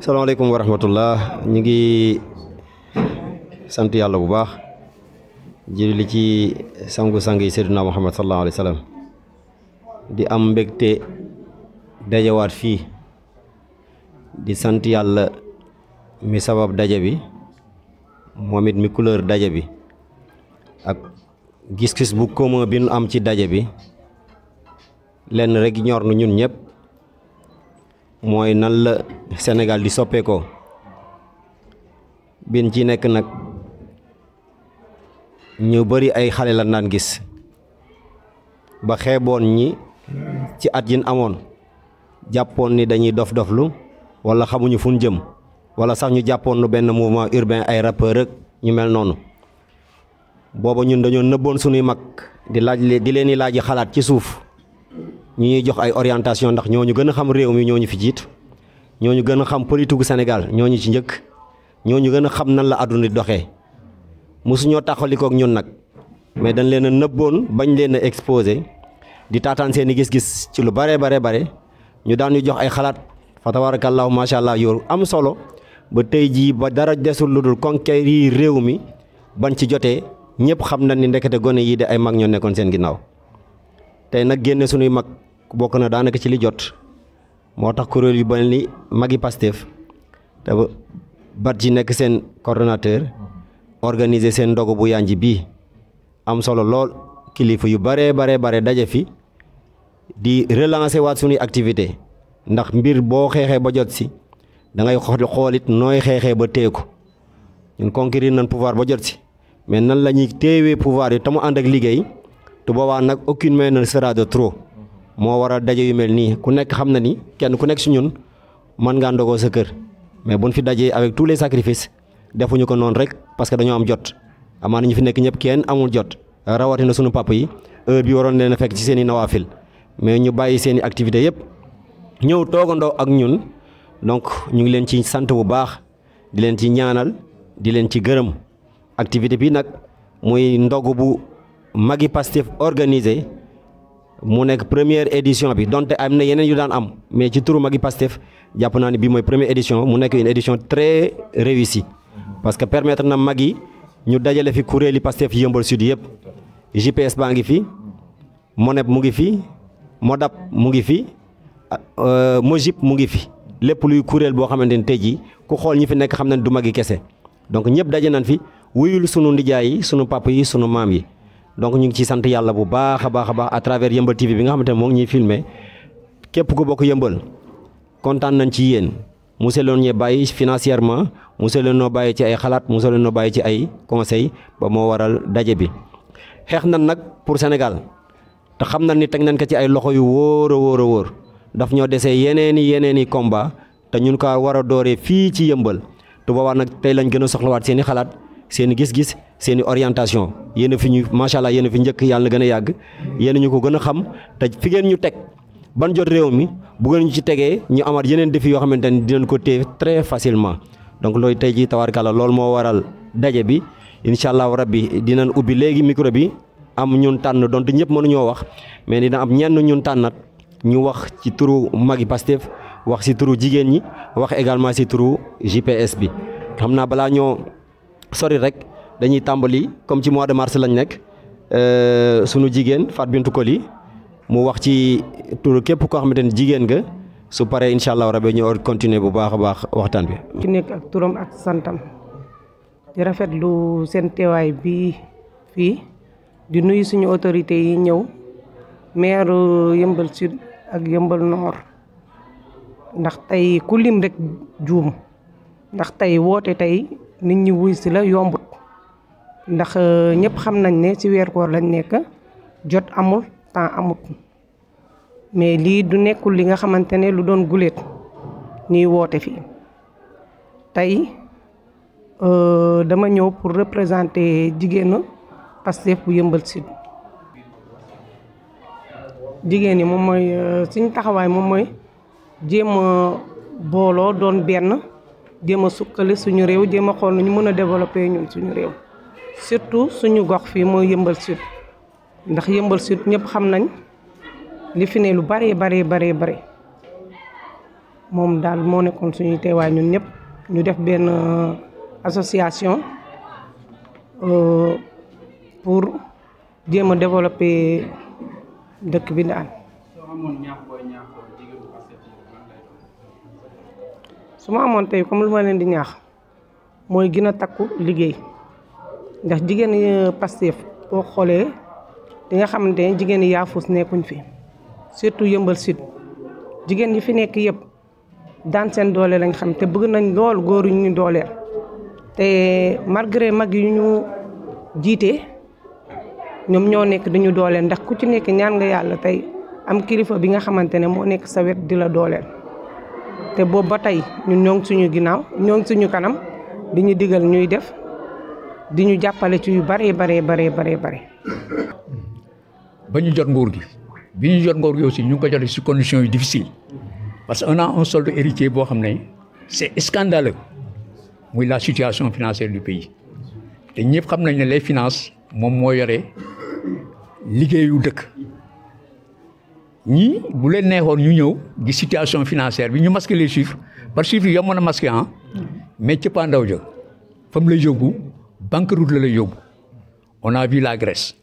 salaamaaleykum wa rahmatullah ñu ngi sant yàlla bu baax jëli ci sangu-sang yi Seydina Muhammad sallallahu alayhi wa sallam di am mbégte dajawaat fii di sant yàlla mi sabab daje bi moom it mi couleur daje bi ak gis-gis bu commun bi nu am ci daje bi lenn rek ñor nu ñun ñëpp mooy nan la Sénégal di soppeekoo bin ci nekk nag ñu bari ay xale la naan gis ba xeeboon ñi ci at yin amoon jàppoon ni dañuy dof-doflu wala xamuñu fu ñu jëm wala sax ñu jàppoon nu benn mouvement urbain ay rappeur rek ñu mel noonu booba ñun dañoo nëbboon suñuy mag di leen di laaj xalaat ci suuf ñu ñuy jox ay orientation ndax ñooñu gën a xam réew mi ñooñu fi jiitu ñooñu gën a xam politique gu Sénégal ñooñu ci njëkk ñooñu gën a xam nan la àdduna di doxee mosuñoo taxalikook ñun nag mais dañ leen a nëbboon bañ leen a exposé di taataan seen i gis-gis ci lu bare ñu daan ñu jox ay xalaat fa tabarakallahu macha allah yow am solo ba tey jii ba dara desul lu dul conquérir réew mi ban ci jotee ñëpp xam na ni ndekete gone yi de ay mag ñoo nekkoon seen ginnaaw tey nag génne suñuy mag bokk na daanaka ci li jot moo tax kuréel yu bari ni magi Pastef te bat ji nekk seen coordonnateur organiser seen ndogu bu yanji bii am solo lool kilifa yu bare daje fi di relancer waat suñuy activité ndax mbir boo xeexee ba jot si da ngay xoolit nooy xeexee ba téye ko ñun conquérir nañ pouvoir ba jot si mais nan la ñuy téewee pouvoir yi te mu ànd ak liggéey te boobaa nag aucune main ne sera de trop moo waral daje yu mel nii ku nekk xam na ni kenn ku nekk si ñun mën ngaa ndogoo sa kër mais buñ fi dajee avec tous les sacrifices defuñu ko noonu rek parce que dañoo am jot amaana ñu fi nekk ñëpp kenn amul jot rawatina sunu papa yi heure bi waroon leen a fekk ci seen i nawaafil mais ñu bàyyi seen i activités yëpp ñëw toogandoo ak ñun donc ñu ngi leen ci sant bu baax di leen ci ñaanal di leen ci gërëm activité bi nag muy ndogu bu magi Pastef organisé mu nekk première édition bi donte am na yeneen yu daan am mais ci turu magi Pastef jàpp naa ni bii mooy première édition mu nekk une édition très réussie parce que permettre na mag yi ñu dajale fi kuréeli Pastef Yeumbeul Sud yëpp JPS baa ngi fi MONEP mu ngi fi MODAP mu ngi fi MOJIP mu ngi fi lépp luy kuréel boo xamante ni tey jii ku xool ñi fi nekk xam nañ du magi kese donc ñëpp daje nañ fi wuyul sunu ndijaay yi sunu papa yi sunu maam yi donc ñu ngi ciy sant yàlla bu baax a baax à travers Yeumbeul TV bi nga xamante ne moo ngi ñuy filmer képp ku bokk Yeumbeul kontaan nañ ci yéen monsieur leen ñee bàyyi financièrement monsieur leen noo bàyyi ci ay xalaat monsieur leen noo bàyyi ci ay conseil ba moo waral daje bi xeex nan nag pour Sénégal te xam nañ ni teg nañ ko ci ay loxo yu wóor a wóor daf ñoo desee yeneeni combat te ñun ko war a dooree fii ci Yeumbeul te boobaa nag tey lañ gën a soxlawaat seen i xalaat seen i gis-gis seen i orientation yéen a fi ñu macha allah yéen a fi njëkk yàlla na gën a yàgg yéen ñu ko gën a xam te fi ngeen ñu teg ban jot réew mi bu ngeen ñu ci tegee ñu amaat yeneen défi yoo xamante ni dinañ ko téye très facilement donc loolu tey jii tawarkala loolu moo waral daje bi incha allahu rabbi dinañ ubbi léegi micro bi am ñun tànn donte ñëpp mënuñoo wax mais dina am ñenn ñun tànnat ñu wax ci turu magi Pastef wax ci turu jigéen ñi wax également ci turu JPS bi xam naa balaa ñoo sori rek dañuy tàmbali comme ci mois de mars lañ nekk sunu jigéen Fatou Bintou Coly mu wax ci turu képp koo xamante ne jigéen nga su paree incha allah rabi ñu continuer bu baax a baax waxtaan bi. ki nekk ak turam ak santam di rafetlu seen teewaay bi fii di nuyu suñu autorités yi ñëw maire Yeumbeul Sud ak Yeumbeul Nord ndax tey ku lim rek juum ndax tey woote tey nit ñi wuy si la yombut ndax ñëpp xam nañ ne ci weer koor lañ nekk jot amul temps amut mais lii du nekkul li nga xamante ne lu doon guléet ñuy woote fii tey dama ñëw pour représenter jigéenu Pastef bu Yeumbeul Sud jigéen ñi moom mooy suñu taxawaay moom mooy jéem a booloo doon benn jéem a sukkali suñu réew jéem a xool nu ñu mën a développer ñun suñu réew surtout suñu gox fii mooy Yeumbeul Sud ndax Yeumbeul Sud ñëpp xam nañ li fi ne lu bari moom daal moo nekkoon suñuy teewaay ñun ñëpp ñu def benn association pour jéem a développer dëkk bi daal. su ma amoon tey comme lu ma leen di ñaax mooy gën a takku liggéey ndax jigéen Pastef boo xoolee di nga xamante ne jigéen yi yaafus nekkuñ fi surtout Yeumbeul Sud jigéen yi fi nekk yëpp daan seen doole lañ xam te bëgg nañ lool góor yu ñu dooleel te malgré mag yu ñu jiite ñoom ñoo nekk di ñu dooleel ndax ku ci nekk ñaan nga yàlla tey am kilifa bi nga xamante ne moo nekk sa wet di la dooleel te boobu ba tey ñun ñoo ngi suñu ginnaaw ñoo ngi suñu kanam di ñu digal ñuy def di ñu jàppale ci yu bare. ba ñu jot nguur gi bi ñu jot nguur gi aussi ñu ngi ko jotee ci conditions yu difficiles parce que on a un solde héritier boo xam ne c'est scandaleux muy la situation financière du pays te ñëpp xam nañ ne les finances moom moo yore liggéeyu dëkk ñii bu leen neexoon ñu ñëw di situation financière bi ñu masquer les chiffres par chiffres yi yomb na masquer mais cëppaandaw ja fa mu lay yóbbu banqueroute la lay yóbbu on a vu la Grèce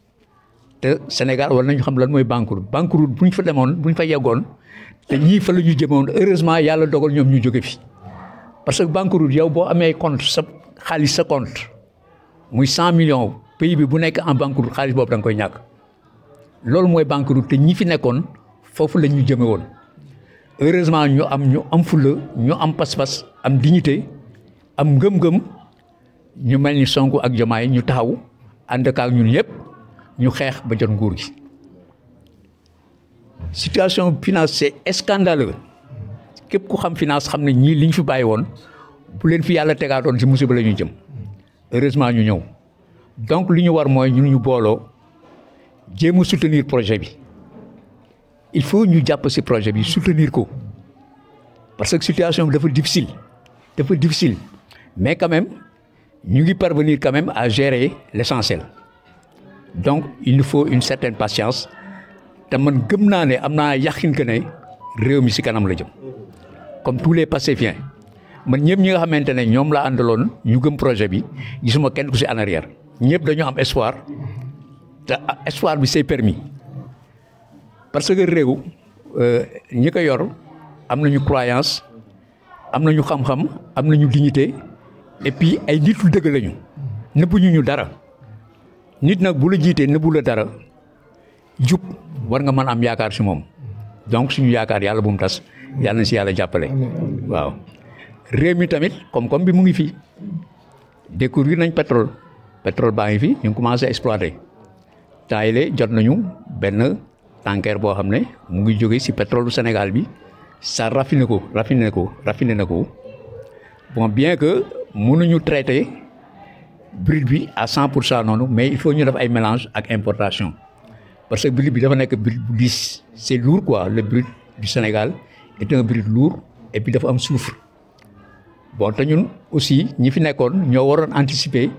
te Sénégal war nañu xam lan mooy banqueroute bu ñu fa demoon bu ñu fa yeggoon te ñii fa la ñu jëmoon heureusement yàlla dogal ñoom ñu jóge fi parce que banqueroute yow boo amee compte sa xaalis sa compte muy 100 millions pays bi bu nekk en banqueroute xaalis boobu da nga koy ñàkk loolu mooy banqueroute te ñi fi nekkoon foofu la ñu jëme woon heureusement ñu am fulla ñu am pas-pas am dignité am ngëm-ngëm ñu mel ni Sonko ak Diomaye ñu taxaw ànd ak ñun ñëpp ñu xeex ba jot nguur gi situation finance c'est scandaleux képp ku xam finance xam ne ñii li ñu fi bàyyi woon bu leen fi yàlla tegaatoon ci musiba la ñu jëm heureusement ñu ñëw donc li ñu war mooy ñun ñu booloo jéem a soutenir projet bi il faut ñu jàpp ci projet bi soutenir ko parce que situation bi dafa difficile mais quand même ñu ngi parvenir quand même à gérer l'essentiel donc il nous faut une certaine patience te man gëm naa ne am naa yaqin que ne réew mi ci kanam la jëm comme tous les Pastéfiens man ñëpp ñi nga xamante ne ñoom la àndaloon ñu gëm projet bi gisuma kenn ku ci en arrière ñëpp dañu am espoir te espoir bi c'est permis parce que réew ñi ko yor am nañu croyance am nañu xam-xam am nañu dignité et puis ay nitu dëgg lañu nëbbuñu ñu dara nit nag bu la jiitee nëbbu la dara jub war nga mën am yaakaar ci moom donc suñu yaakaar yàlla bu mu tas yàlla na ci yàlla jàppale waaw réew mi tamit comme bi mu ngi fi découvrir nañ pétrole baa ngi fi ñu ngi commencé exploiter temps yii jot nañu benn tanker boo xam ne mu ngi jóge ci pétrole Sénégal bi ça raffiné na ko bon bien que mënuñu traiter brut bi à 100% noonu mais il faut ñu def ay mélange ak importation parce que brut bi dafa nekk brut bu diis c'est lourd quoi le brut du Sénégal est un brut lourd et puis dafa am soufre bon te ñun aussi ñi fi nekkoon ñoo waroon anticiper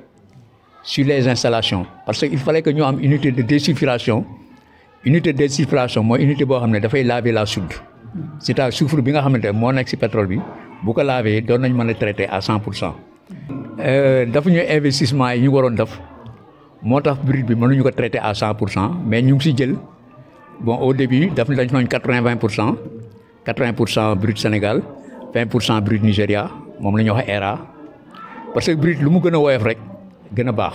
sur les installations parce que il fallait que ñu am unité de désulfuration mooy unité boo xam ne dafay laver la soude c'est-à-dire soufre bi nga xamante ne moo nekk ci pétrole bi bu ko laver doon nañ mën a traiter à 100%. dafa ñu investissement yi ñu waroon def moo tax brut bi mënuñu ko traiter à 100% mais ñu ngi ci jël bon au début daf dañ noon 80% brut Sénégal 20% brut Nigéria moom la ñu wax ERA parce que brut lu mu gën a woyof rek gën a baax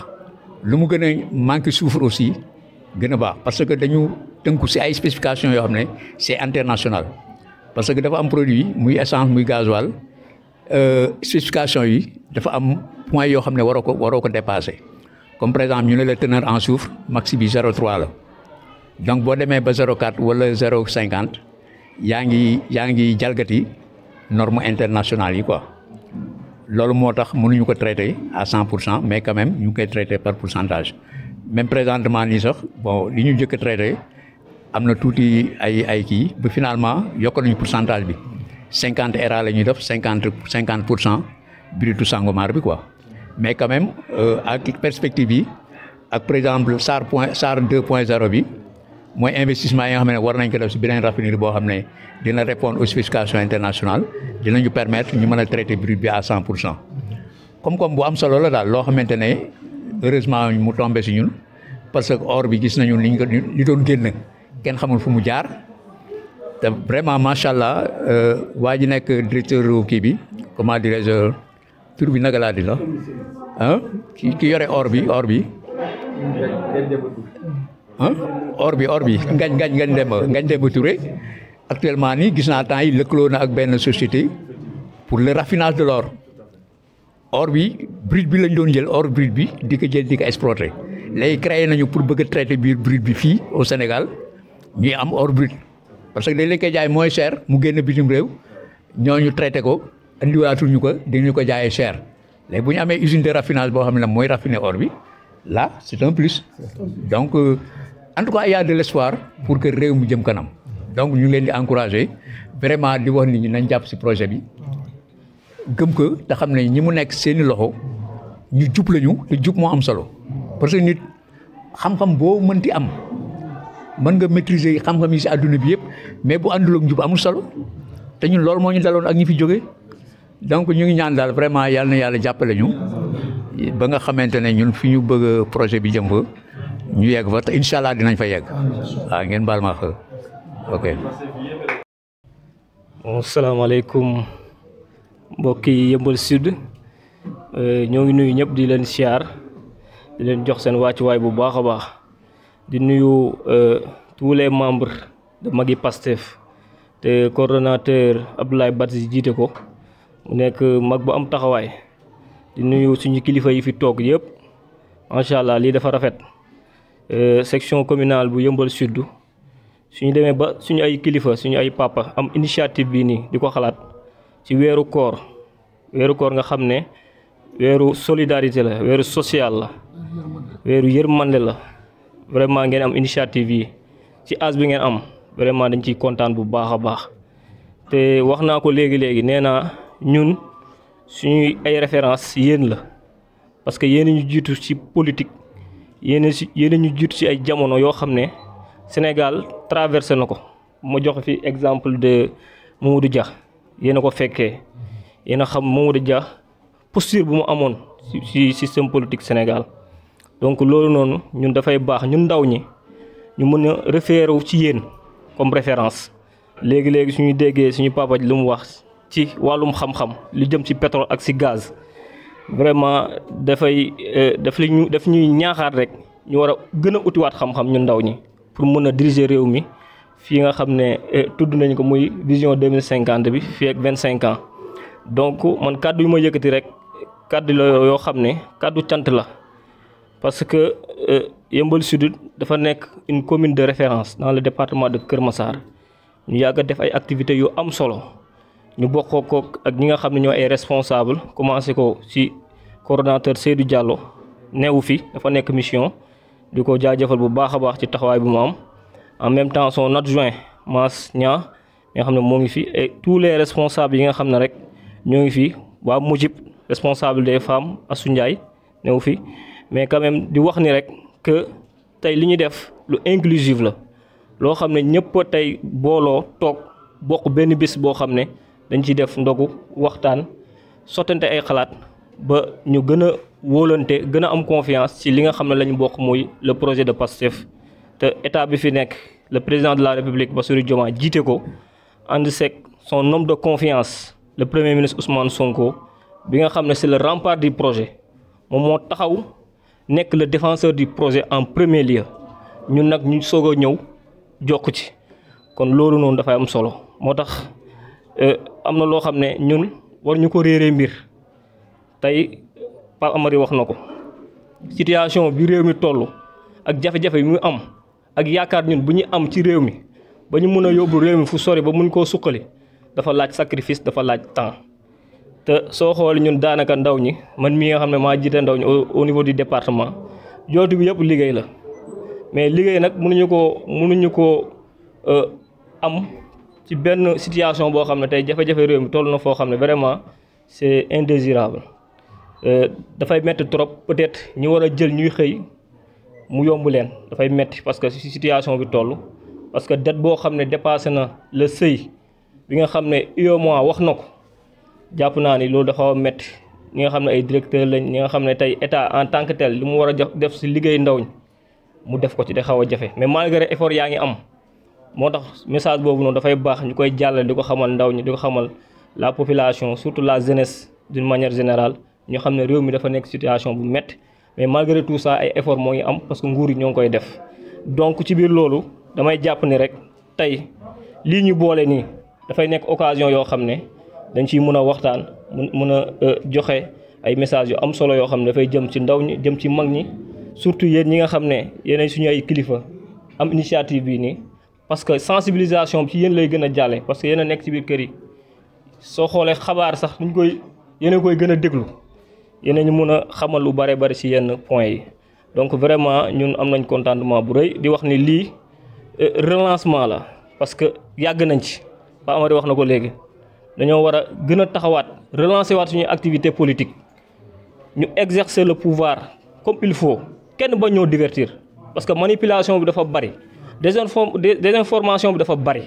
lu mu gën a manque soufre aussi gën a baax parce que dañu tënku ci ay spécifications yoo xam ne c'est international parce que dafa am produit muy essence muy gasoil spécification yi dafa am point yoo xam ne waroo ko dépasser comme par exemple ñu ne la teneur en soufre max bi 0,3 la donc boo demee ba 0,4 wala 0,50 yaa ngi jalgati norme internationale yi quoi loolu moo tax mënuñu ko traiter à 100% mais quand même ñu ngi koy traiter par pourcentage même présentement nii sax bon li ñu njëkk a traiter am na tuuti ay kii ba finalement yokk nañu pourcentage bi 50 ERA la ñuy def 50% brutu Sangomar bi quoi mais quand même ak perspective yi ak par exemple SAR 2.0 bi mooy investissement yi nga xam ne war nañ ko def si beneen raffinerie boo xam ne dina répondre aux spécifications internationales dinañu permettre ñu mën a traiter brut bi à 100%. comme bu am solo la daal loo xamante ne heureusement mu tombé si ñun parce que or bi gis nañu li doon génn kenn xamul fu mu jaar te vraiment macha allah waa ji nekk directeur kii bi comment dirais-je tur bi naka laa di la ah ki yore or bi or bi ngañ Demba Touré actuellement nii gis naa temps yi lëkkaloo na ak benn société pour le raffinage de l'or or bi brut bi lañ doon jël or brut bi di ko jël di ko exploité léegi créé nañu pour bëgg a traiter biir brut bi fii au Sénégal ñuy am or brut parce que dañ leen koy jaay moins cher mu génn bitim réew ñooñu traité ko andiwaatuñu ko dañu ko jaayee cher léegi bu ñu amee usine de raffinage boo xam ne mooy raffiner or bi là c'est un plus donc en tout cas il y a de l'espoir pour que réew mu jëm kanam donc ñu ngi leen di encourager vraiment di wax nit ñi nañ jàpp ci projet bi gëm ko te xam ne ñi mu nekk seeni loxo ñu jub lañu te jub moo am solo parce que nit xam-xam boo mënti am mën nga maîtriser xam-xam yi ci àdduna bi yëpp mais bu àndul ak njub amul solo te ñun loolu moo ñu daloon ak ñi fi jóge donc ñu ngi ñaan daal vraiment yàlla na yàlla jàppale ñu ba nga xamante ne ñun fi ñu bëgg projet bi jëm fa ñu yegg fa te incha allah dinañ fa yegg waaw ngeen baal ma xa ok. bon salaamaaleykum mbokki Yeumbeul Sud ñoo ngi nuyu ñëpp di leen siyaar di leen jox seen wàccuwaay bu baax a baax di nuyu tous les membres de Magui Pastef te coordonnateur Abdoulaye Badji jiite ko mu nekk mag bu am taxawaay di nuyu suñu kilifa yi fi toog yëpp macha allah lii dafa rafet section communale bu Yeumbeul Sud suñu demee ba suñu ay kilifa suñu ay papa am initiative bii nii di ko xalaat ci weeru koor nga xam ne weeru solidarité la weeru social la weeru yërmande la vraiment ngeen am initiative yi ci âge bi ngeen am vraiment dañ ciy kontaan bu baax a baax te wax naa ko léegi nee naa ñun suñuy ay référence yéen la parce que yéen ñu jiitu ci politique yéen ñu jiitu ci ay jamono yoo xam ne Sénégal traversé na ko ma joxe fi exemple de Mamadou Dia yéen a ko fekkee yéen a xam Mamadou Dia posture bu mu amoon ci système politique Sénégal donc loolu noonu ñun dafay baax ñun ndaw ñi ñu mën a référé wu ci yéen comme référence léegi suñu déggee suñu papa ji lu mu wax ci wàllum xam-xam lu jëm ci pétrole ak ci gaz vraiment daf ñuy ñaaxaat rek ñu war a gën a utiwaat xam-xam ñun ndaw ñi pour mën a diriger réew mi fii nga xam ne tudd nañ ko muy vision 2050 bi fii ak 25 ans donc man kàddu yu ma yëkkati rek kàddu la yoo xam ne kàddu cant la parce que Yeumbeul Sud dafa nekk une commune de référence dans le département de Kër Massar ñu yàgg a def ay activités yu am solo ñu bokkoo ko ak ñi nga xam ne ñoo ay responsable commencé ko ci coordonnateur Seydou Diallo neewu fi dafa nekk mission di ko jaajëfal bu baax a baax ci taxawaay bi mu am en même temps son adjoint Mass Nia nga xam ne moo ngi fi et tous les responsables yi nga xam ne rek ñoo ngi fi waa Mujib responsable des femmes Assou Ndiaye neewu fi mais quand même di wax ni rek que tey li ñuy def lu inclusive la loo xam ne ñëpp tey booloo toog bokk benn bés boo xam ne dañ ciy def ndogu waxtaan sottante ay xalaat ba ñu gën a wóolante gën a am confiance ci li nga xam ne la ñu bokk muy le projet de Pastef te état bi fi nekk le président de la République Bassirou Diomaye jiite ko ànd seeg son homme de confiance le premier ministre Ousmane Sonko bi nga xam ne c'est le rempart du projet moom moo taxaw nekk le défenseur du projet en premier lieu ñun nag ñu soog a ñëw jokk ci kon loolu noonu dafay am solo moo tax am na loo xam ne ñun war ñu ko réeree mbir tey Pape Amary wax na ko situation bi réew mi toll ak jafe-jafe yi mu am ak yaakaar ñun bu ñu am ci réew mi ba ñu mën a yóbbu réew mi fu sori ba mun koo suqali dafa laaj sacrifice dafa laaj temps te soo xool ñun daanaka ndaw ñi man mii nga xam ne maa jiite ndaw ñi au niveau du département jootu bi yëpp liggéey la mais liggéey nag mënuñu ko am ci benn situation boo xam ne tey jafe-jafe réew mi toll na foo xam ne vraiment c'est indésirable dafay métti trop peut-être ñi war a jël ñuy xëy mu yomb leen dafay metti parce que si situation bi toll parce que dette boo xam ne dépassé na le seuil bi nga xam ne UEMOA wax na ko jàpp naa ni loolu dafa metti ñi nga xam ne ay directeur lañ ñi nga xam ne tey état en tant que tel li mu war a def si liggéey ndaw ñi mu def ko ci da xaw a jafe mais malgré effort yaa ngi am moo tax message boobu noonu dafay baax ñu koy jàllale di ko xamal ndaw ñi di ko xamal la population surtout la jeunesse d'une manière générale ñu xam ne réew mi dafa nekk situation bu métti mais malgré tout ça ay effort moo ngi am parce que nguur yi ñoo ngi koy def donc ci biir loolu damay jàpp ni rek tey lii ñu boole nii dafay nekk occasion yoo xam ne dañ ciy mën a waxtaan mën a joxe ay messages yu am solo yoo xam ne dafay jëm ci ndaw ñi jëm ci mag ñi surtout yéen ñi nga xam ne yéenay suñu ay kilifa am initiative bii nii parce que sensibilisation bi ci yéen lay gën a jàlle parce que yéen a nekk ci biir kër yi soo xoolee xabaar sax ñu koy yéen a koy gën a déglu yéen a ñu mën a xamal lu bare bari ci yenn points yi donc vraiment ñun am nañ contentement bu rëy di wax ni lii relancement la parce que yàgg nañ ci Pa Amady wax na ko léegi dañoo war a gën a taxawaat relancer waat suñuy activité politique ñu exercer le pouvoir comme il faut kenn ba ñoo divertir parce que manipulation bi dafa bari désinformation bi dafa bari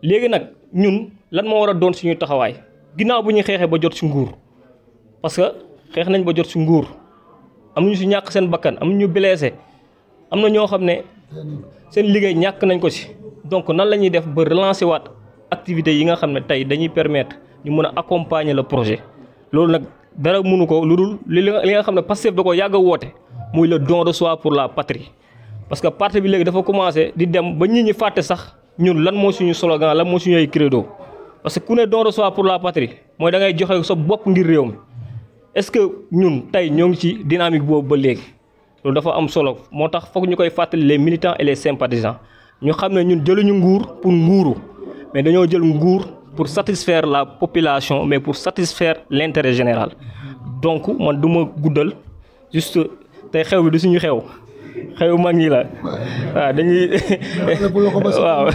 léegi nag ñun lan moo war a doon suñuy taxawaay ginnaaw bu ñuy xeexee ba jot ci nguur parce que xeex nañ ba jot ci nguur am nañu ci ñàkk seen bakkan am nañu blessé am na ñoo xam ne seen liggéey ñàkk nañ ko ci donc nan la ñuy def ba relancer waat activités yi nga xam ne tey dañuy permettre ñu mën a accompagner le projet loolu nag dara mënu ko lu dul li nga xam ne Pastef da ko yàgg a woote muy le don de soi pour la patrie parce que parti bi léegi dafa commencé di dem ba nit ñi fàtte sax ñun lan moo suñu slogan lan moo suñu ay credo parce que ku ne don de soi pour la patrie mooy da ngay joxe sa bopp ngir réew mi est-ce que ñun tey ñoo ngi ci dynamique boobu ba léegi loolu dafa am solo moo tax foog ñu koy fàttali les militants et les sympathisants ñu xam ne ñun jëluñu nguur pour nguuru mais dañoo jël nguur pour satisfaire la population mais pour satisfaire l'intérêt général donc man du ma guddal juste tey xew bi du suñu xew mag ñi la waaw dañuy waaw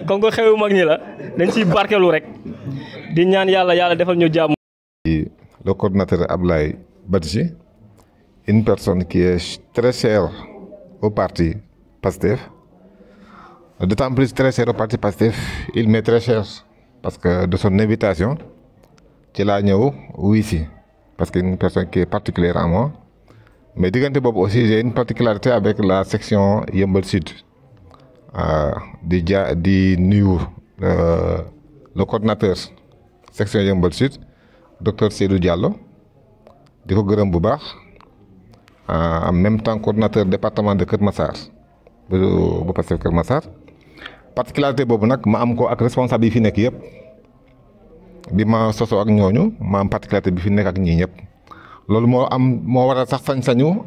comme que xew mag ñi la dañ ciy barkelu rek di ñaan yàlla defal ñu jàmm. Le coordinateur Ablaye Badji, une personne qui est très chère au parti PASTEF, d'autant plus très chère au parti PASTEF, il m'est très cher parce que de son invitation ci laa ñëw wuy si parce que une personne qui est particulière à moi. Mais diggante boobu aussi j'ai une particularité avec la section Yeumbeul Sud di nuyu le coordinateur section Yeumbeul Sud docteur Seydou Diallo di ko gërëm bu baax en même temps coordinateur département de Kër Massar bu Pastef Kër Massar particularité boobu nag ma am ko ak responsable yi fi nekk yëpp bi ma sosoo ak ñooñu ma am particularité bi fi nekk ak ñii ñëpp. loolu moo waral sax sañ-sañu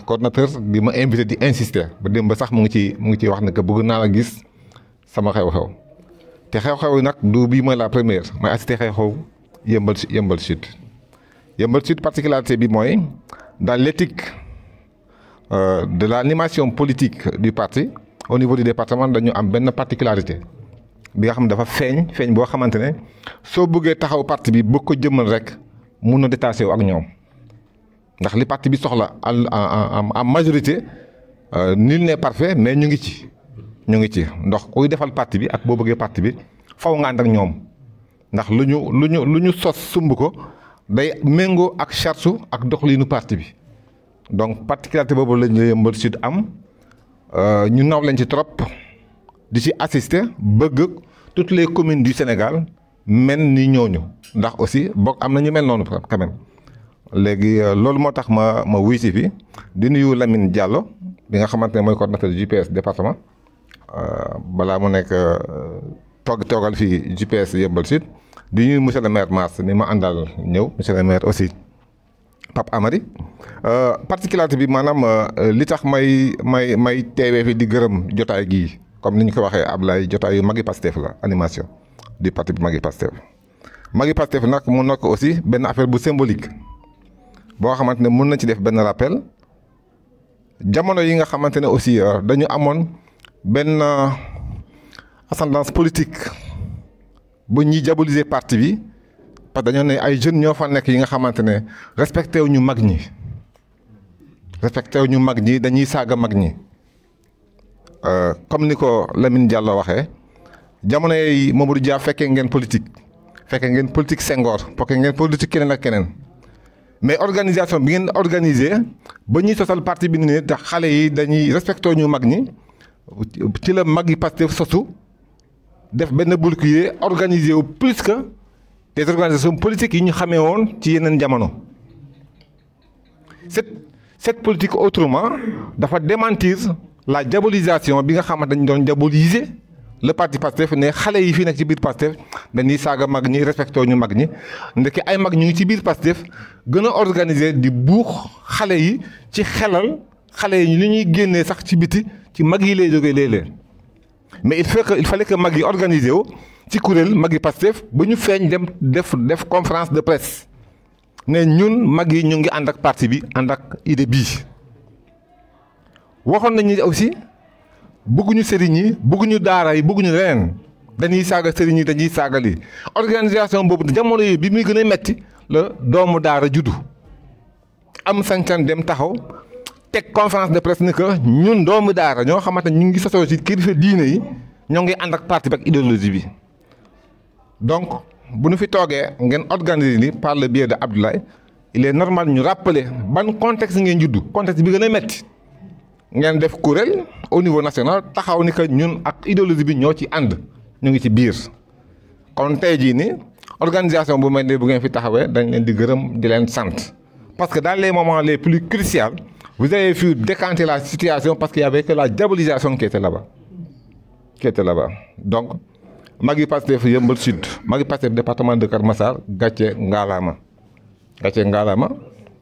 coordinateur di ma invité di insister ba démb ba sax mu ngi ci wax ne que bëgg naa la gis sama xew-xew te xew-xew nag du bii mooy la première mooy assisté xew-xew Yeumbeul Sud. Yeumbeul Sud particularité bi mooy dans l'éthique de l'animation politique du parti au niveau du département dañu am benn particularité bi nga xam ne dafa feeñ boo xamante ne soo bëggee taxaw parti bi bëgg ko jëmmal rek mun na détaché wu ak ñoom. ndax li parti bi soxla en majorité nul n'est parfait mais ñu ngi ci ndax kuy defal parti bi ak boo bëggee parti bi faw nga ànd ak ñoom ndax lu ñu sos sumb ko day méngoo ak charte ak doxalinu parti bi donc particularité boobu lañ Yeumbeul Sud am ñu naw leen ci trop di ci assister bëgg toutes les communes du Sénégal mel ni ñooñu ndax aussi bokk am na ñu mel noonu quand même. léegi loolu moo tax ma wuy si fi di nuyu Lamine Diallo bi nga xamante ne mooy coordinateur GPS département balaa mu nekk toogal fii GPS Yeumbeul Sud di nuyu monsieur le maire Mass ni ma àndal ñëw monsieur le maire aussi Pape Amady particularité bi maanaam li tax may teewee fi di gërëm jotaay gii comme ni ñu ko waxee Ablaye jotaay yu magi Pastef la animation du parti bi magi Pastef nag mu nekk aussi benn affaire bu symbolique boo xamante ne mën na ci def benn rappel jamono yi nga xamante ne aussi dañu amoon benn ascendance politique bu ñuy diaboliser parti bi parce que dañoo ne ay jeunes ñoo fa nekk yi nga xamante ne respecté wu ñu mag ñi respecté ñu mag ñi dañuy saaga mag ñi comme ni ko Lamine Diallo waxee jamono yi Mamadou Dia fekkee ngeen politique Senghor fekkee ngeen politique keneen ak keneen mais organisation bi ngeen organisé ba ñuy sosal parti bi ne tax xale yi dañuy respecté ñu mag ñi ci la mag yi Pastef sosu def benn bouclier organisé wu plus que des organisations politiques yi ñu xamee woon ci yeneen jamono. Cette politique autrement dafa démentir la diabolisation bi nga xamante dañu doon diaboliser le parti Pastef ne xale yi fi nekk ci biir Pastef dañuy saaga mag ñi respecté ñu mag ñi ndeke ay mag ñu ngi ci biir Pastef gën a organiser di buux xale yi ci xelal xale yi li ñuy génnee sax ci biti ci mag yi lay jógee léeg-léeg mais il fallait que mag yi organiser wu ci kuréel mag yi Pastef ba ñu feeñ dem def conférence de presse ne ñun mag yi ñu ngi ànd ak parti bi ànd ak idée bii waxoon nañu aussi bëgguñu sëriñ yi bëgguñu daara yi bëgguñu leneen dañuy saaga sëriñ yi dañuy saaga lii organisation boobu jamono yi bi muy gën a metti la doomu daara juddu am sañ-sañ dem taxaw teg conférence de presse ni que ñun doomu daara ñoo xamante ne ñu ngi sosoo ci kilifa diine yi ñoo ngi ànd ak parti bi ak idéologie bi donc bu ñu fi toogee ngeen organiser ni par le biais de Abdoulaye il est normal ñu rappeler ban contexte ngeen juddu contexte bi gën a metti ngeen def kuréel au niveau national taxaw ni que ñun ak idéologie bi ñoo ci ànd ñu ngi ci biir kon tey jii ni organisation bu mel ni bu ngeen fi taxawee dañ leen di gërëm di leen sant parce que dans les moments les plus cruciaux vous avez pu décanter la situation parce qu'il y avait que la diabolisation qui était là-bas donc magi Pastef Yeumbeul Sud magi Pastef département de Keur Massar gàcce ngaalaama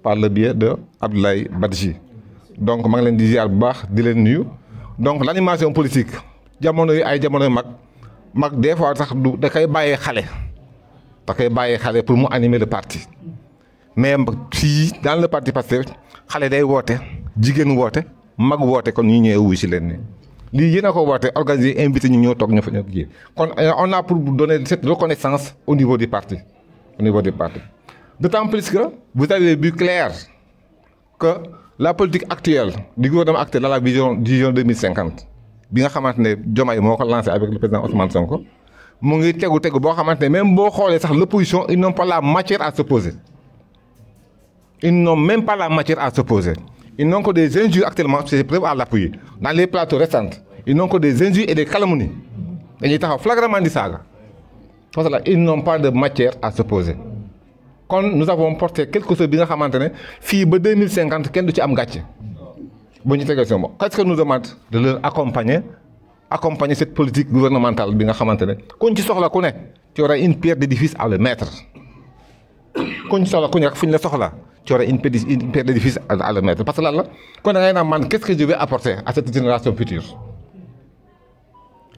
par le biais de Abdoulaye Badji donc maa ngi leen di ziar bu baax di leen nuyu donc l'animation politique jamono yi ay jamono mag des fois sax du da koy bàyyee xale pour mu animer le parti mais fii dans le parti Pastef xale day woote jigéen woote mag woote kon ñu ñëwee wuy si leen ni lii yéen a ko woote organiser invité ñu ñëw toog ñu fa ñëw kii kon on a pour donner cette reconnaissance au niveau du parti d'autant plus que vous avez vu clair que la politique actuelle du gouvernement actuel dans la vision 2050 bi nga xamante ne Diomaye moo ko lancé avec le président Ousmane Sonko mu ngi tegu boo xamante ne même boo xoolee sax l'opposition ils n'ont pas la matière à s'opposer ils n'ont même pas la matière à s'opposer ils n'ont que des injures actuellement c'est preuve à l'appui dans les plateaux récents ils n'ont que des injures et des calomnies dañuy taxaw flagramment di saaga parce que là ils n'ont pas de matière à s'opposer kon nous avons porté quelque chose bi nga xamante ne fii ba 2050 kenn du ci am gàcce bu ñu tegee si moom qu'est-ce que nous demande de leur accompagner cette politique gouvernementale bi nga xamante ne kuñ ci soxla ku ne tu auras une pierre d'édifice à le mettre kuñ ci soxla ku ne rek fu ñu la soxla tu auras une pierre d'édifice à le mettre parce que lan la kon da ngay naan man qu'est-ce que je vais apporter à cette génération future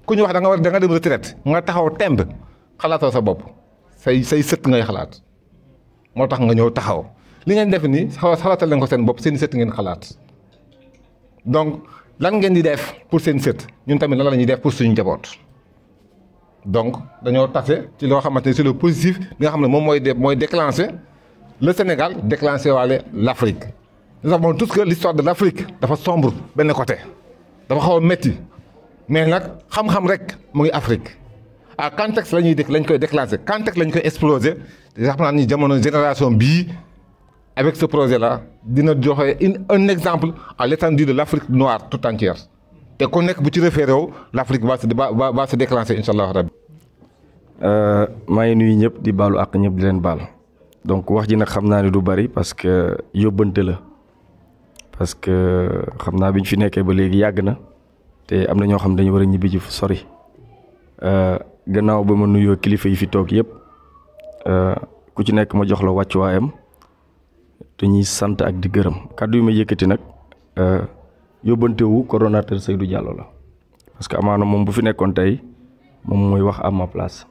ku ñu wax da nga dem retraite nga taxaw temb xalaatoo sa bopp say sët ngay xalaat moo tax nga ñëw taxaw li ngeen def nii xalaatal leen ko seen bopp seen sët ngeen xalaat donc lan ngeen di def pour seen sët ñun tamit lan la ñuy def pour suñu njaboot donc dañoo tase ci loo xamante ne c'est le positif bi nga xam ne moom mooy déclencher le Sénégal déclencher waale l'Afrique nous savons tous que l'histoire de l'Afrique dafa sombre benn côté dafa xaw a métti mais nag xam-xam rek mu ngi Afrique à contexte lañ koy déclencher contexte lañ koy exploser xam naa ni jamono génération bii avec ce projet là dina joxe un exemple à l'étendue de l'Afrique noire tout entière te ku nekk bu ci référé wu l'Afrique va se déclencher incha allah rabbi. maa ngi nuyu ñëpp di baalu ak ñëpp di leen baal donc wax ji nag xam naa ne du bari parce que yóbbante la parce que xam naa bi ñu fi nekkee ba léegi yàgg na te am na ñoo xam dañu war a ñibbi ji fu sori gannaaw ba ma nuyoo kilifa yi fi toog yëpp ku ci nekk ma jox la wàccuwaayam te ñuy sant ak di gërëm kàddu yi ma yëkkati nag yóbbante wu coordonnateur Seydou Diallo la parce que amaana moom bu fi nekkoon tey moom mooy wax à ma place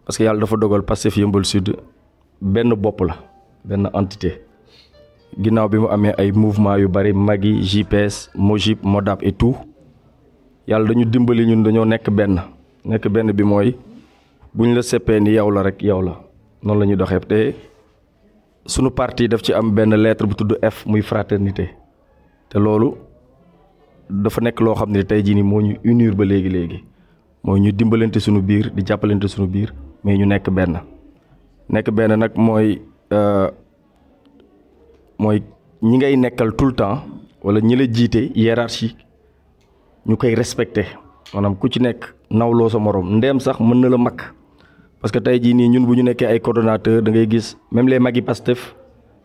parce que yàlla dafa dogal Pastef Yeumbeul Sud benn bopp la benn entité ginnaaw bi mu amee ay mouvement yu bari Maggi JPS Mojib Modap et tout yàlla dañu dimbali ñun dañoo nekk benn bi mooy buñ la seppee ni yow la rek yow la noonu la ñuy doxee te sunu parti daf ci am benn lettre bu tudd F muy fraternité te loolu dafa nekk loo xam ne tey jii nii moo ñu unir ba léegi mooy ñu dimbalante sunu biir di jàppalante sunu biir mais ñu nekk benn nag mooy ñi ngay nekkal tout le temps wala ñi la jiite hiérarchie ñu koy respecté maanaam ku ci nekk nawloo sa morom ndeem sax mën na la mag parce que tey jii nii ñun bu ñu nekkee ay coordonnateur da ngay gis même les magi Pastef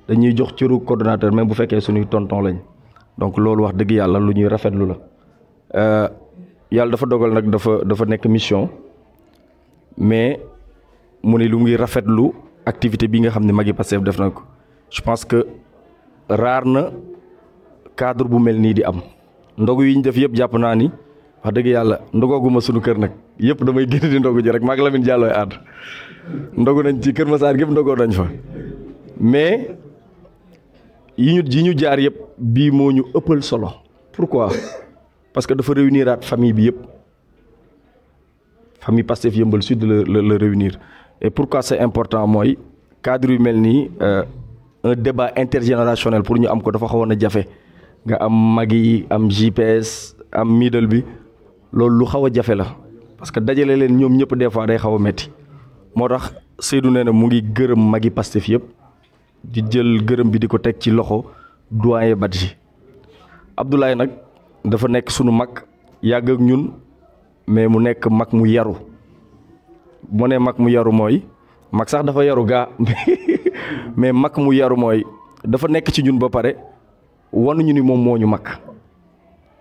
dañuy jox cëru coordonnateur même bu fekkee suñuy tonton lañ donc loolu wax dëgg yàlla lu ñuy rafetlu la yàlla dafa dogal nag dafa nekk mission mais mu ne lu muy rafetlu activité bi nga xam ne magi Pastef def na ko je pense que raar na cadre bu mel nii di am ndogu yi ñu def yëpp jàpp naa ni wax dëgg yàlla ndogooguma sunu kër nag yëpp damay génn di ndogu ji rek maag Lamine Diallo ànd ndogu nañ ci Kër Massar gépp ndogoo nañ fa mais yi ñu jaar yëpp bii moo ñu ëppal solo pourquoi parce que dafa réuniraat famille bi yëpp famille Pastef Yeumbeul Sud la réunir et pourquoi c'est important mooy cadre yu mel nii un débat intergénérationnel pour ñu am ko dafa xawoon a jafe nga am mag yi am JPS am middle bi loolu lu xaw a jafe la parce que dajale leen ñoom ñëpp des fois day xaw a metti moo tax Seydou nee na mu ngi gërëm magi Pastef yëpp di jël gërëm bi di ko teg ci loxo doyen Badji Abdoulaye nag dafa nekk sunu mag yàgg ak ñun mais mu nekk mag mu yaru mu ne mag mu yaru mooy mag sax dafa yaru gaa mais mag mu yaru mooy dafa nekk ci ñun ba pare wanuñu ni moom moo ñu mag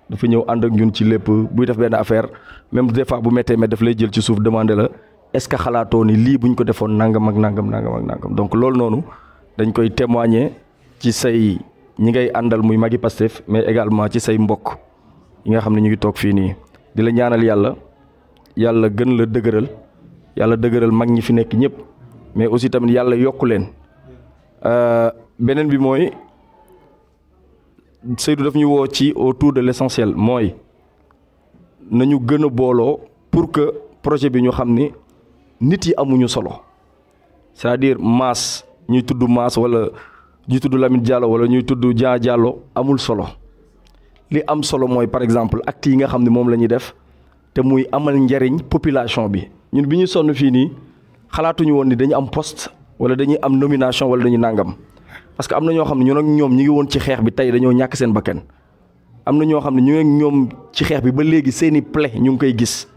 dafa ñëw ànd ak ñun ci lépp buy def benn affaire même des fois bu méttee mais daf lay jël ci suuf demander la est-ce que xalaatoo ni lii buñ ko defoon nangam ak nangam donc loolu noonu dañ koy témoigner ci say ñi ngay àndal muy magi Pastef mais également ci say mbokk yi nga xam ne ñu ngi toog fii nii di la ñaanal yàlla gën la dëgëral mag ñi fi nekk ñëpp mais aussi tamit yàlla yokku leen beneen bi mooy Seydou daf ñu woo ci autour de l'essentiel mooy nañu gën a booloo pour que projet bi ñu xam ni nit yi amuñu solo c'est-à-dire masse ñuy tudd masse wala ñuy tudd Lamine Diallo wala ñuy tudd Dia Diallo amul solo li am solo mooy par exemple actes yi nga xam ne moom la ñuy def te muy amal njariñ population bi ñun bi ñu sonn fii nii xalaatuñu woon ni dañu am poste wala dañuy am nomination wala dañuy nangam parce que am na ñoo xam ne ñun ak ñoom ñu ngi woon ci xeex bi tey dañoo ñàkk seen bakkan am na ñoo xam ne ñu ngi ak ñoom ci xeex bi ba léegi seeni plaie ñu ngi koy gis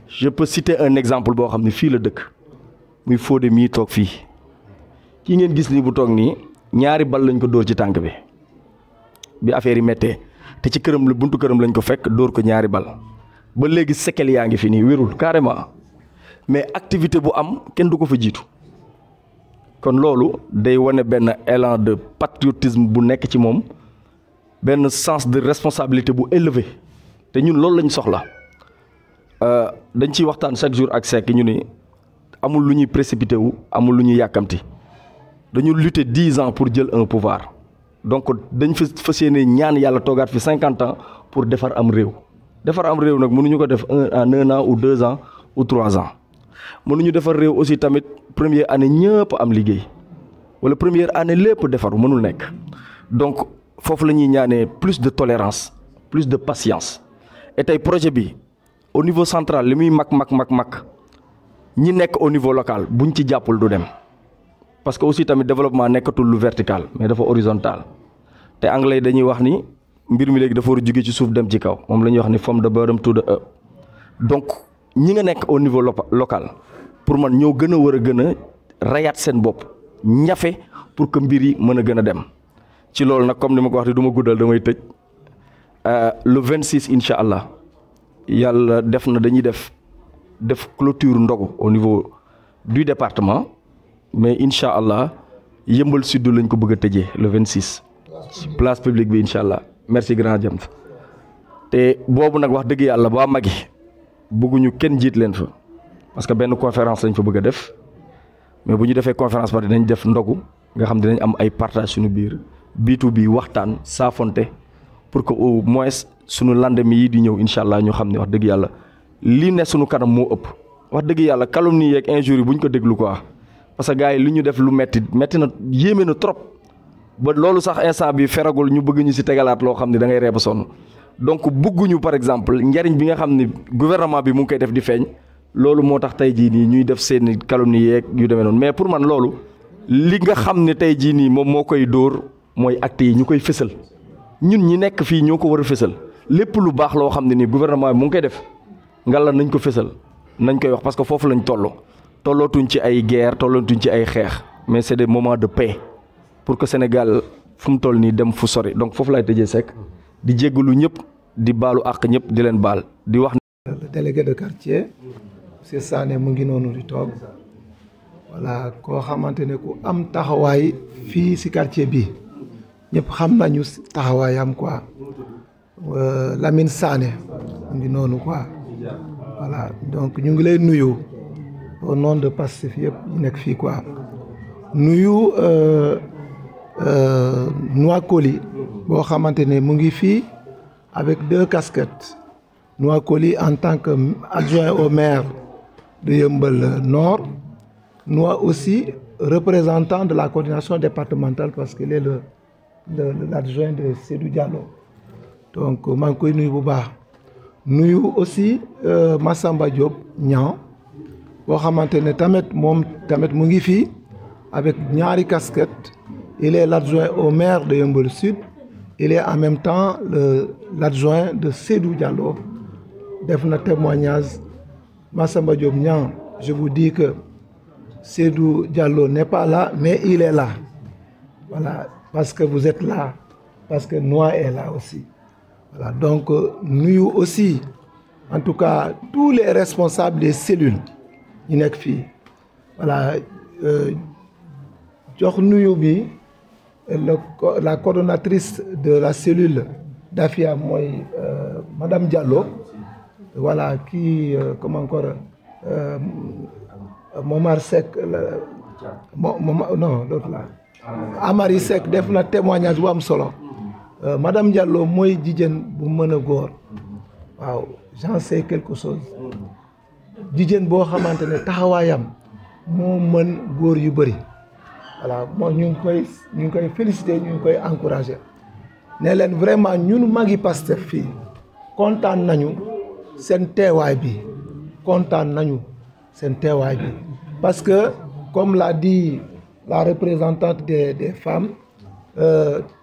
je peux citer un exemple boo xam ne fii la dëkk muy Fodé mii toog fii kii ngeen gis nii bu toog nii ñaari bal lañ ko dóor ci tànk bi affaire yi méttee te ci këram la buntu këram lañ ko fekk dóor ko ñaari bal ba léegi séquelles yaa ngi fi nii wérul carrément mais activité bu am kenn du ko fa jiitu kon loolu day wane benn élan de patriotisme bu nekk ci moom benn sens de responsabilité bu élevé te ñun loolu lañ soxla dañ ciy waxtaan chaque jour ak Seck ñu ni amul lu ñuy précipité wu amul lu ñuy yàkkamti dañu lutter 10 ans pour jël un pouvoir donc dañ fas yéene ñaan yàlla toogaat fi 50 ans pour defar am réew nag mënuñu ko def en 1 an ou 2 ans ou 3 ans mënuñu defar réew aussi tamit première année ñëpp am liggéey wala première année lépp defaru mënul nekk donc foofu la ñuy ñaanee plus de tolérance plus de patience et tey projet bi au niveau central li muy mag ñi nekk au niveau local buñ ci jàppul du dem parce que aussi tamit développement nekkatul lu vertical mais dafa horizontal te anglais yi dañuy wax ni mbir mi léegi dafa war a jóge ci suuf dem ci kaw moom la ñuy wax ni from the bottom to the up donc ñi nga nekk au niveau local pour man ñoo gën a war a gën a rayaat seen bopp ñafe pour que mbir yi mën a gën a dem ci loolu nag comme ni ma ko wax du ma guddal damay tëj le 26 incha allah yàlla def na dañuy def clôture ndogu au niveau du département mais incha allah Yeumbeul Sud lañ ko bëgg a tëjee le 26 place publique bi incha allah merci grand jam te boobu nag wax dëgg yàlla ba magi bëgguñu kenn jiit leen fa parce que benn conférence lañ fa bëgg a def mais bu ñu defee conférence ba dinañ def ndogu nga xam dinañ am ay partage suñu biir B2B waxtaan saafonte pour que au moins suñu lendemain yi di ñëw incha allah ñu xam ne wax dëgg yàlla lii ne suñu kanam moo ëpp wax dëgg yàlla calomnie yeeg injure yi bu ñu ko déglu quoi parce que gars yi li ñu def lu metti na yéeme na trop ba loolu sax instant bi feragul ñu bëgg ñu si tegalaat loo xam ne da ngay ree ba sonn donc bëgguñu par exemple njariñ bi nga xam ne gouvernement bi mu ngi koy def di feeñ loolu moo tax tey jii nii ñuy def seeni calomnie yeeg yu demee noonu mais pour man loolu li nga xam ne tey jii nii moom moo koy dóor mooy actes yi ñu koy fësal ñun ñi nekk fii ñoo ko war a fësal lépp lu baax loo xam ne nii gouvernement bi mu ngi koy def ngalla nañ ko fësal nañ koy wax parce que foofu lañ tollootuñ ci ay guerre tollootuñ ci ay xeex mais c'est des moments de paix pour que Sénégal fu mu toll nii dem fu sori donc foofu laay tëjee Seck di jéggalu ñëpp di baalu àq ñëpp di leen baal di wax. Le délégué de quartier monsieur Sané mu ngi noonu di toog voilà koo xamante ne ku am taxawaay fii ci quartier bi ñëpp xam nañu taxawaayam quoi Lamine Sané mu ngi noonu quoi voilà donc ñu ngi lay nuyu au nom de Pastef yëpp ñu nekk fii quoi nuyu Noa Koli boo xamante ne mu ngi fii avec 2 casquettes Noa Koli en tant que adjoint au maire de Yeumbeul Nord Noa aussi représentant de la coordination départementale parce qu'il est l'adjoint de Seydou Diallo donc maa ngi koy nuyu bu baax nuyu aussi Massamba Diop Niang boo xamante ne tamit moom tamit mu ngi fii avec ñaari casquette il est l'adjoint au maire de Yeumbeul Sud il est en même temps l'adjoint de Seydou Diallo def na témoignage Massamba Diop Niang je vous dis que Seydou Diallo n'est pas là mais il est là voilà parce que vous êtes là parce que Noa est là aussi voilà donc nuyu aussi en tout cas tous les responsables des cellules ñu nekk fii voilà jox nuyu bi la coordonnatrice de la cellule d'Afia mooy madame Diallo voilà qui comme encore Momar Seck non l'autre là Amari Seck def na témoignage bu am solo madame Diallo mooy jigéen bu mën a góor waaw j'en sais quelque chose jigéen boo xamante ne taxawaayam moo mën góor yu bëri voilà moom ñu ngi koy féliciter ñu ngi koy encourager ne leen vraiment ñun magi Pastef fii kontaan nañu seen teewaay bi kontaan nañu seen teewaay bi parce que comme l'a dit la représentante des femmes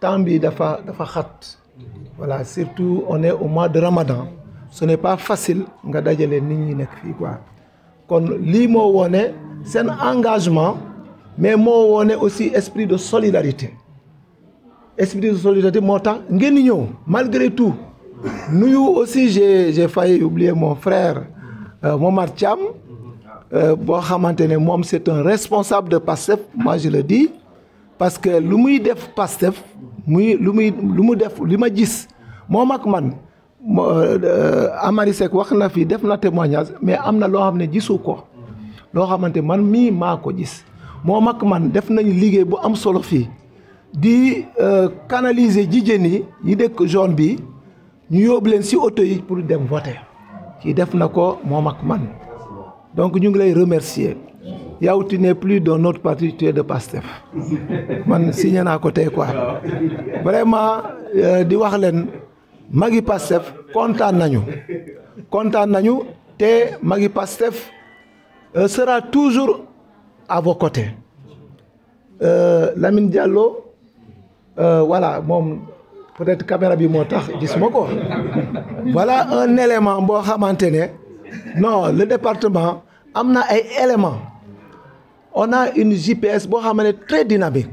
temps bi dafa xat voilà surtout on est au mois de Ramadan ce n'est pas facile nga dajale nit ñi nekk fii quoi kon lii moo wone seen engagement mais moo wone aussi esprit de solidarité moo tax ngeen di ñëw malgré tout nuyu aussi j'ai failli oublier mon frère Momar Thiam boo xamante ne moom c'est un responsable de Pastef moi je le dis parce que lu muy def Pastef lu mu def li ma gis moom ak man Amari Seck wax na fi def na témoignage mais am na loo xam ne gisu ko loo xamante man mii maa ko gis moom ak man def nañu liggéey bu am solo fii di canaliser jigéen yi dëkk zone bi ñu yóbbu leen ci oto yi pour dem voter kii def na ko moom ak man donc ñu ngi lay remercier yow tu n'es plus dans notre parti tu es de Pastef man signé naa ko tey quoi vraiment di wax leen magi Pastef kontaan nañu te magi Pastef sera toujours à vos côtés Lamine Diallo voilà moom peut-être caméra bi moo tax gisuma ko voilà un élément boo xamante ne non le département am na ay éléments on a une JPS boo xamante ne très dynamique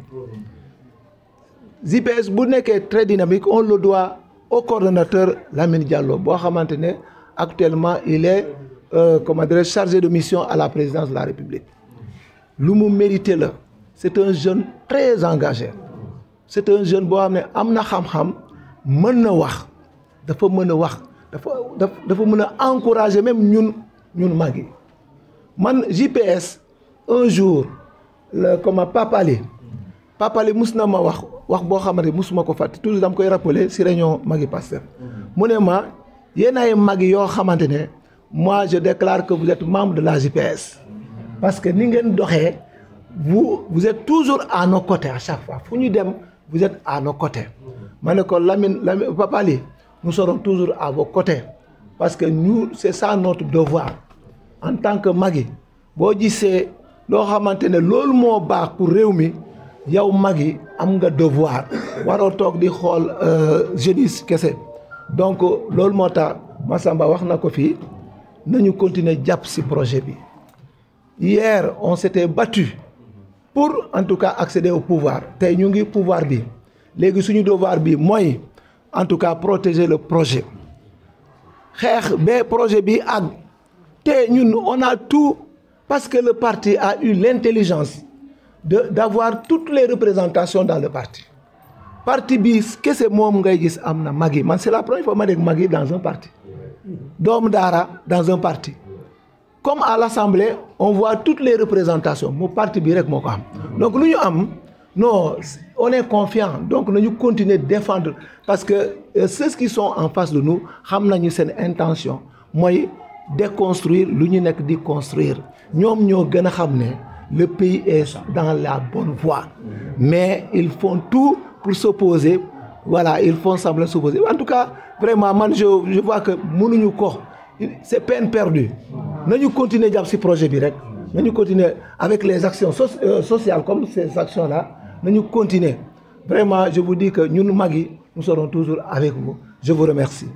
JPS bu nekkee très dynamique on le doit au coordonnateur Lamine Diallo boo xamante ne actuellement il est comment dirais-je chargé de mission à la présidence de la République lu mu mérité la c'est un jeune très engagé c'est un jeune boo xam ne am na xam-xam mën na wax dafa mën a wax dafa mën a encourager même ñun mag yi man JPS un jour comme Papali mus na ma wax boo xamante musuma ko fàtte toujours dama koy rappeler ci réunion magi Pastef mu ne ma yéen ay mag yoo xamante ne moi je déclare que vous êtes membre de la JPS parce que ni ngeen doxee vous êtes toujours à nos côtés à chaque fois fu ñu dem vous êtes à nos côtés ma ne ko Lamine Papa Ly nous serons toujours à vos côtés parce que nous c'est ça notre devoir en tant que mag yi boo gisee loo xamante ne loolu moo baax pour réew mi yow mag yi am nga devoir waroo toog di xool jeunesse kese donc loolu moo tax Massamba wax na ko fii nañu continuer jàpp ci projet bi hier on s'était battu pour en tout cas accéder au pouvoir tey ñu ngi pouvoir bi léegi suñu devoir bi mooy en tout cas protéger le projet xeex ba projet bi ak te ñun on a tout parce que le parti a eu l'intelligence d'avoir toutes les représentations dans le parti bi kese moom ngay gis am na mag yi man c'est la première fois ma dégg mag yi dans un parti doomu daara dans un parti comme à l'Assemblée on voit toutes les représentations mu parti bi rek moo ko am donc lu ñu am non on est confiant donc nañu continuer de défendre parce que ceux qui sont en face de nous xam nañu seen intention mooy déconstruire lu ñu nekk di construire ñoom ñoo gën a xam ne le pays est dans la bonne voie mais ils font tout pour s'opposer voilà ils font semblant s'opposer en tout cas vraiment man je vois que mënuñu ko c'est peine perdue nañu continuer jàpp ci projet bi rek nañu continuer avec les actions sociales comme ces actions là nañu continuer vraiment je vous dis que ñun mag yi nous serons toujours avec vous je vous remercie.